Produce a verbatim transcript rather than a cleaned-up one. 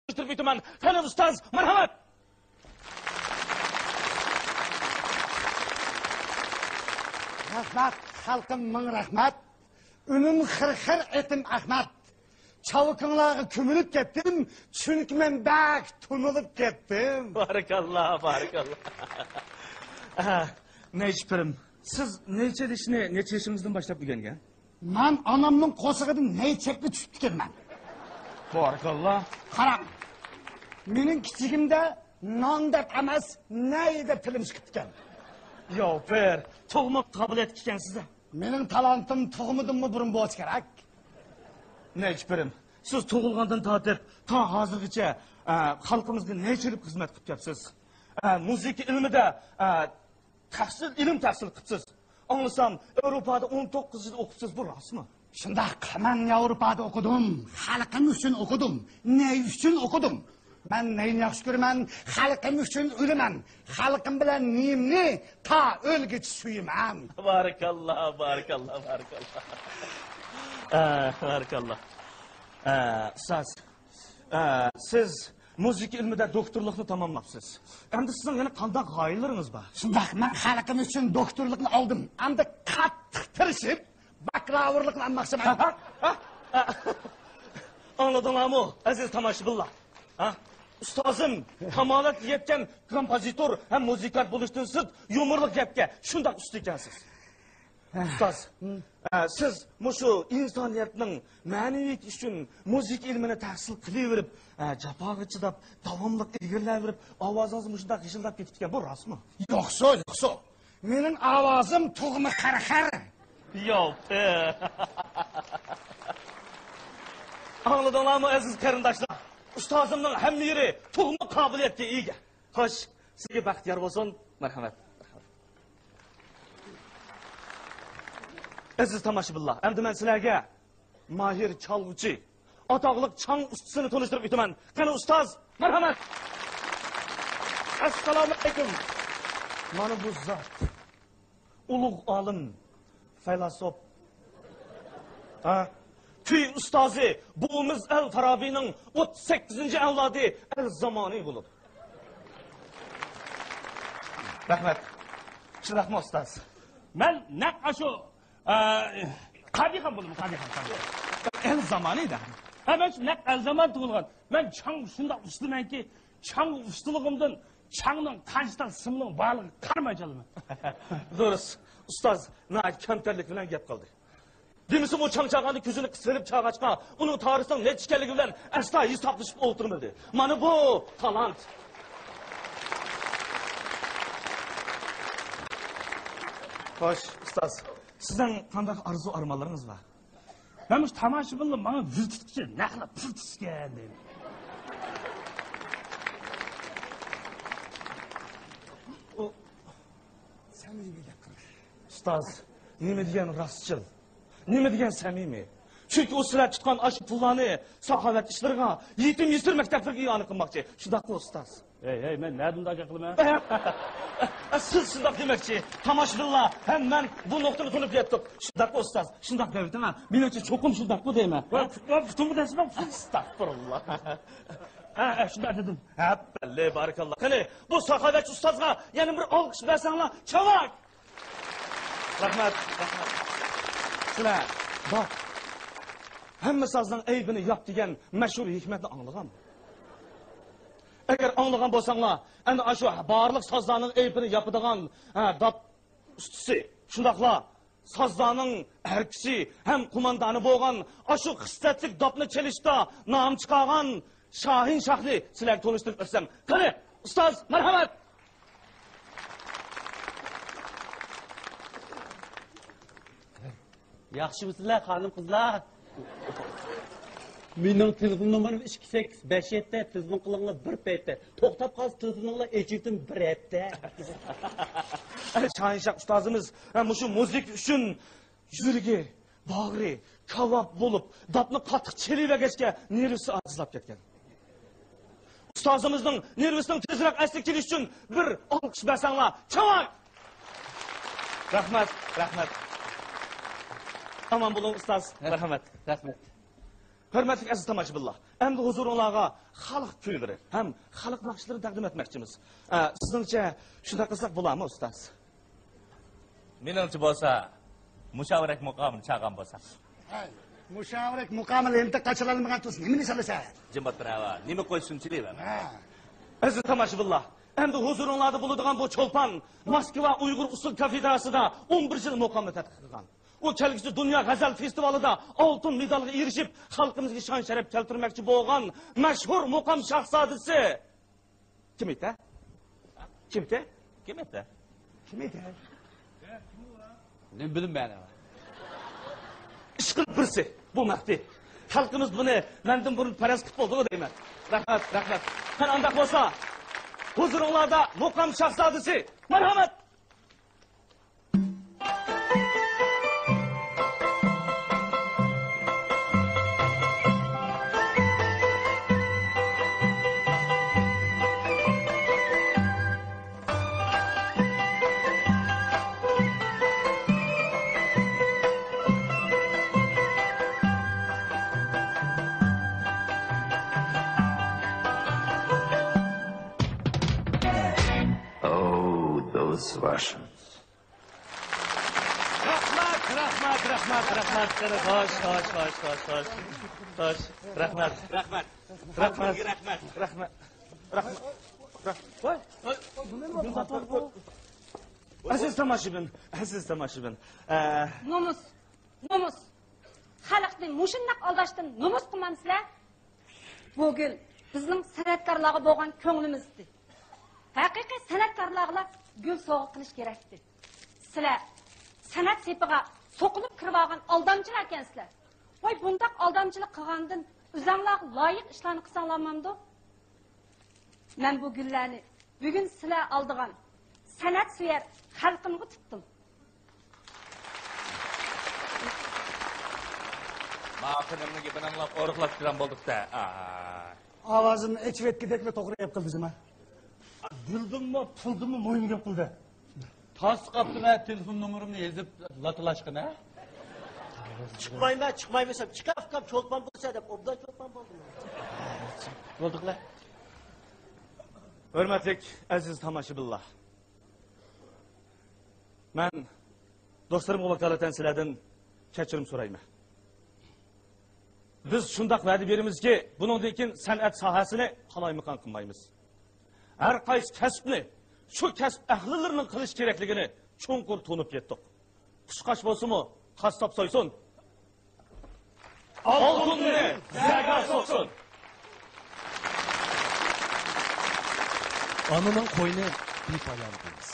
تونۇشتۇرۇپ ئۆتىمەن. قېنى ئۇستاز، مەرھەمەت! رەھمەت، خەلقىم مىڭ رەھمەت. ئۈنۈم خىر-خىر، ئېتىم ئەخمەت. چاۋىكىڭلارغا كۆمۈلۈپ كەتتىم، چۈنكى مەن بەك تونۇلۇپ كەتتىم. بارىكاللا، بارىكاللا. ئە، نەيچە پىرىم، سىز نەي چېلىشنى نەچچە يېشىڭىزدىن باشلاپ ئۆگەنگەن؟ مەن ئانامنىڭ قورسىقىدىن نەي چەككە چۈشۈپتىكەنمەن. بارىكاللا. قاراڭ، مېنىڭ كىچىكىمدە نان دەپ ئەمەس، نەي دەپ تىلىم چىقىپتىكەن. ياۋ پىر، تۇغما قابىلىيەتلىك ئىكەنسىز-دە. مېنىڭ تالانتىم تۇغمىدىنمۇ بۇرۇن بولسا كېرەك. نەيچە پىرىم، سىز تۇغۇلغاندىن تارتىپ تا ھازىرغىچە، ئە، خەلقىمىزگە نەي چېلىپ خىزمەت قىلىپ كەپسىز. ئە، مۇزىكا ئىلمىدە، ئە، تەھسىل، ئىلىم تەھسىل قىپسىز. ئاڭلىسام، ياۋروپادا ئون توققۇز يىل ئوقۇپسىز، بۇ راستمۇ؟ شۇنداق، مەن ياۋروپادا ئوقۇدۇم، خەلقىم ئۈچۈن ئوقۇدۇم، نەي ئۈچۈن ئوقۇدۇم. مەن نەينى ياخشى كۆرىمەن، خەلقىم ئۈچۈن ئۆلىمەن، خەلقىم بىلەن نېيىمنى تا ئۆلگۈچە سۆيىمەن. بارىكاللا، بارىكاللا، بارىكاللا. ئە، بارىكاللا. ئە، ئۇستاز، ئە، سىز مۇزىكا ئىلمىدە دوكتورلۇقنى تاماملاپسىز. ئەمدى سىزنىڭ يەنە قانداق غايىلىرىڭىز بار؟ شۇنداق، مەن خەلقىم ئۈچۈن دوكتورلۇقنى ئالدىم. ئەمدى قاتتىق تىرىشىپ، باكلاۋۇرلۇقنى ئالماقچىمەن. ھە؟ ھە؟ ھە؟ ئاڭلىدىڭلارمۇ، ئەزىز تاماشىبىنلار؟ ھە؟ ئۇستازىم كامالەتكە يەتكەن كومپوزىتور ھەم مۇزىكانت بولۇشتىن سىرت، يۇمۇرلۇق گەپكە شۇنداق ئۇستا ئىكەنسىز. ئۇستاز، ئە، سىز مۇشۇ ئىنسانىيەتنىڭ مەنىۋىيىتى ئۈچۈن مۇزىكا ئىلمىنى تەھسىل قىلىۋېرىپ، ئە، جاپاغا چىداپ، داۋاملىق ئىلگىرىلەۋېرىپ، ئاۋازىڭىز مۇشۇنداق غىژىلداپ كېتىپتىكەن، بۇ راستمۇ؟ يوقسۇ، يوقسۇ. مېنىڭ ئاۋازىم تۇغما خەرخەر. ياۋ پىر. ئاڭلىدىڭلارمۇ، ئەزىز قېرىنداشلار؟ ئۇستازىمنىڭ ھەممە يېرى تۇغما قابىلىيەتكە ئىگە. خوش، سىزگە بەخت يار بولسۇن. مەرھەمەت. ئەزىز تاماشىبىنلار، ئەمدى مەن سىلەرگە ماھىر چالغۇچى، ئاتاقلىق چاڭ ئۇستىسىنى تونۇشتۇرۇپ ئۆتىمەن. قېنى، ئۇستاز، مەرھەمەت! ئەسسالامۇ ئەلەيكۇم! مانا بۇ زات. ئۇلۇغ ئالىم، فەيلاسوپ. ھە؟ كۈي ئۇستازى، بوۋىمىز ئەل فارابىنىڭ ئوتتۇز سەككىزىنچى ئەۋلادى ئەل زامانى بولىدۇ. رەھمەت. شۇنداقمۇ، ئۇستاز؟ مەن نەق ئاشۇ، ئە، قادىخان بولدۇم، قادىخان، قادىخان. ئەل زامانى دە. ھە، مەن شۇ نەق ئەل زامان تۇغۇلغان. مەن چاڭ شۇنداق ئۇستىمەنكى، چاڭ ئۇستىلىقىمدىن چاڭنىڭ قانچە تال سىمنىڭ بارلىقىغا قارىماي چالىمەن. دۇرۇس، ئۇستاز ناھايىتى كەمتەرلىك بىلەن گەپ قىلدى. دېمىسىمۇ، چاڭ چالغاندا كۆزىنى قىسىپ چالغاچقا، ئۇنىڭ تارىخىنىڭ نەچچە ئىكەنلىكى بىلەن ئەسلا ھېسابلىشىپ ئولتۇرمىدى. مانا بۇ تالانت. خوش، ئۇستاز، سىزنىڭ قانداق ئارزۇ-ئارمانلىرىڭىز بار؟ مەن مۇشۇ تاماشىبىنلار ماڭا ۋىل تۇتقۇچى نەقلا پۇل تۇتسىكەن دەيمەن. ئۇ سەمىمىي گەپ قىلدى. ئۇستاز، نېمە دېگەن راستچىل، نېمە دېگەن سەمىمىي. چۈنكى ئۇ سىلەر تۇتقان ئاشۇ پۇللارنى ساخاۋەت ئىشلىرىغا، يېتىم يېسىر مەكتەپلەرگە ئىئانە قىلماقچى. شۇنداققۇ، ئۇستاز؟ ھەي، ھەي، مەن نەدە ئۇنداق گەپ قىلىمەن؟ سىز شۇنداق دېمەكچى. تاماشىبىنلار ھەم مەن بۇ نۇقتىنى تونۇپ يەتتۇق. شۇنداققۇ، ئۇستاز؟ شۇنداق دەۋېتىڭ ھە. مېنىڭچە چوقۇم شۇنداققۇ دەيمەن. ۋاي، پۇتۇم، پۇتۇمغا دەسمەڭ. ئەستەغپۇرۇللا. ھە، ھە، شۇنداق دېدىم. ھەپپەللى، بارىكاللا. قېنى، بۇ ساخاۋەتچى ئۇستازغا يەنە بىر ئالقىش بەرسەڭلار، چاۋاك! رەھمەت، رەھمەت. سىلەر، باق، ھەممە سازنىڭ ئەيىبىنى ياپ دېگەن مەشھۇر ھېكمەتنى ئاڭلىغانمۇ؟ ئەگەر ئاڭلىغان بولساڭلار، ئەنە ئاشۇ بارلىق سازلارنىڭ ئەيىبىنى ياپىدىغان، ھە، داپ ئۇستىسى، شۇنداقلا سازلارنىڭ ئەركىسى ھەم قوماندانى بولغان، ئاشۇ خىسلەتلىك داپنى چېلىشتا نام چىقارغان شاھىن شاھنى سىلەرگە تونۇشتۇرۇپ ئۆتسەم. قېنى، ئۇستاز، مەرھەمەت! ياخشىمۇسىلەر، خانىم-قىزلار؟ مېنىڭ تېلېفون نومۇرۇم ئىككى سەككىز بەش يەتتە، تېلېفون قىلىڭلار بىر پەيتتە. توختاپ قالسا تېلېفونۇڭلار ئېچىۋېتىمەن بىر ھەپتە. ئەي، شاھىنشاھ ئۇستازىمىز، ھە، مۇشۇ مۇزىكا ئۈچۈن يۈرىكى، باغرى كاۋاپ بولۇپ، داپنى قاتتىق چېلىۋەرگەچكە نېرۋىسى ئاجىزلاپ كەتكەن. ئۇستازىمىزنىڭ نېرۋىسىنىڭ تېزرەك ئەسلىگە كېلىشى ئۈچۈن بىر ئالقىش بەرسەڭلار، چاۋاك! رەھمەت، رەھمەت. ئامان بولۇڭ، ئۇستاز. مەرھەمەت. رەھمەت. ھۆرمەتلىك ئەزىز تاماشىبىنلار، ئەمدى ھۇزۇرۇڭلارغا خەلق كۈيلىرى ھەم خەلق ناخشىلىرىنى تەقدىم ئەتمەكچىمىز. ئە، سىزنىڭچە شۇنداق قىلساق بولارمۇ، ئۇستاز؟ مېنىڭچە بولسا، مۇشاۋىرەك مۇقامىنى چالغان بولساق. ھەي، مۇشاۋىرەك مۇقامى لېنتا قاچىلانمىغان تۇرسا نېمىنى چالىسەن؟ جىم ئولتۇر ھاۋا، نېمە قويسۇن چېلىۋەر. ھە. ئەزىز تاماشىبىنلار، ئەمدى ھۇزۇرۇڭلاردا بولىدىغان بۇ چولپان ماسكۋا ئۇيغۇر ئۇسسۇل كافېدراسىدا ئون بىر يىل مۇقامنى تەتقىق قىلغان. ئۇ كەلگۈسى دۇنيا غەزەل فېستىۋالىدا ئالتۇن مېدالغا ئېرىشىپ، خەلقىمىزگە شان-شەرەپ كەلتۈرمەكچى بولغان مەشھۇر مۇقام شاھزادىسى. كىم ئىدى؟ كىم ئىدى؟ كىم ئىدى؟ كىم ئىدى؟ نېمە بىلىم مەن؟ ئىشقىلىپ بىرسى، بۇ مەخپىي. خەلقىمىز بۇنى مەندىن بۇرۇن پەرەز قىلىپ بولدىغۇ دەيمەن. رەھمەت، رەھمەت. قېنى ئانداق بولسا، ھۇزۇرۇڭلاردا مۇقام شاھزادىسى. مەرھەمەت! Oh, those Russians. رەھمەت، رەھمەت، رەھمەت، رەھمەت. قېنى، خوش، خوش، خوش. خوش. رەھمەت. رەھمەت. رەھمەت. رەھمەت. رەھمەت. رەھمەت. ۋاي. ئەزىز تاماشىبىن، ئەزىز تاماشىبىن. ئە، نومۇس، نومۇس. خەلقنى مۇشۇنداق ئالداشتىن نومۇس قىلمامسىلەر؟ بۇ گۈل بىزنىڭ سەنئەتكارلارغا بولغان كۆڭلىمىزدى. ھەقىقىي سەنئەتكارلارغىلا گۈل سوۋغا قىلىش كېرەكتى. سىلەر سەنئەت سېپىغا سوقۇلۇپ كىرىۋالغان ئالدامچىلار ئىكەنسىلەر. ۋاي، بۇنداق ئالدامچىلىق قىلغاندىن ئۆزەڭلارغا لايىق ئىشلارنى قىلساڭلار مامدۇ؟ مەن بۇ گۈللەرنى بۈگۈن سىلەر ئالىدىغان سەنئەت سۆيەر خەلقىمغا تىكتىم. ماقۇلۇمنىڭ گېپىنى ئاڭلاپ ئورۇقلاپ كېتىدىغان بولدۇق-دە. ئاي. ئاۋازىمنى ئېچىۋەتكۈدەكلا توغرا گەپ قىلدى جۇما. گۈلدىنمۇ، پۇلدىنمۇ مۇھىم گەپ قىلدى. تاس قاپتىڭ ھە، تېلېفون نومۇرۇمنى يېزىپ لاتىلاشقىن ھە. چىقمايمەن، چىقمايمەن دېسەم، چىقار ئۇكام، چولپان بولسا دەپ، ئوبدان چولپان بولدۇم. بولدۇقلا. ھۆرمەتلىك ئەزىز تاماشىبىنلار. مەن دوستلىرىمغا ۋاكالىتەن سىلەردىن كەچۈرۈم سورايمەن. بىز شۇنداق ۋەدە بېرىمىزكى، بۇنىڭدىن كېيىن سەنئەت ساھەسىنى قالايمىقان قىلمايمىز. ھەر قايسى كەسىپنى شۇ كەسىپ ئەھلىلىرىنىڭ قىلىش كېرەكلىكىنى چوڭقۇر تونۇپ يەتتۇق. قۇشقاچ بولسىمۇ، قاسساپ سويسۇن. ئالتۇننى زەگە سوقسۇن. ئانىنىڭ قوينى بىپايان دېيىز.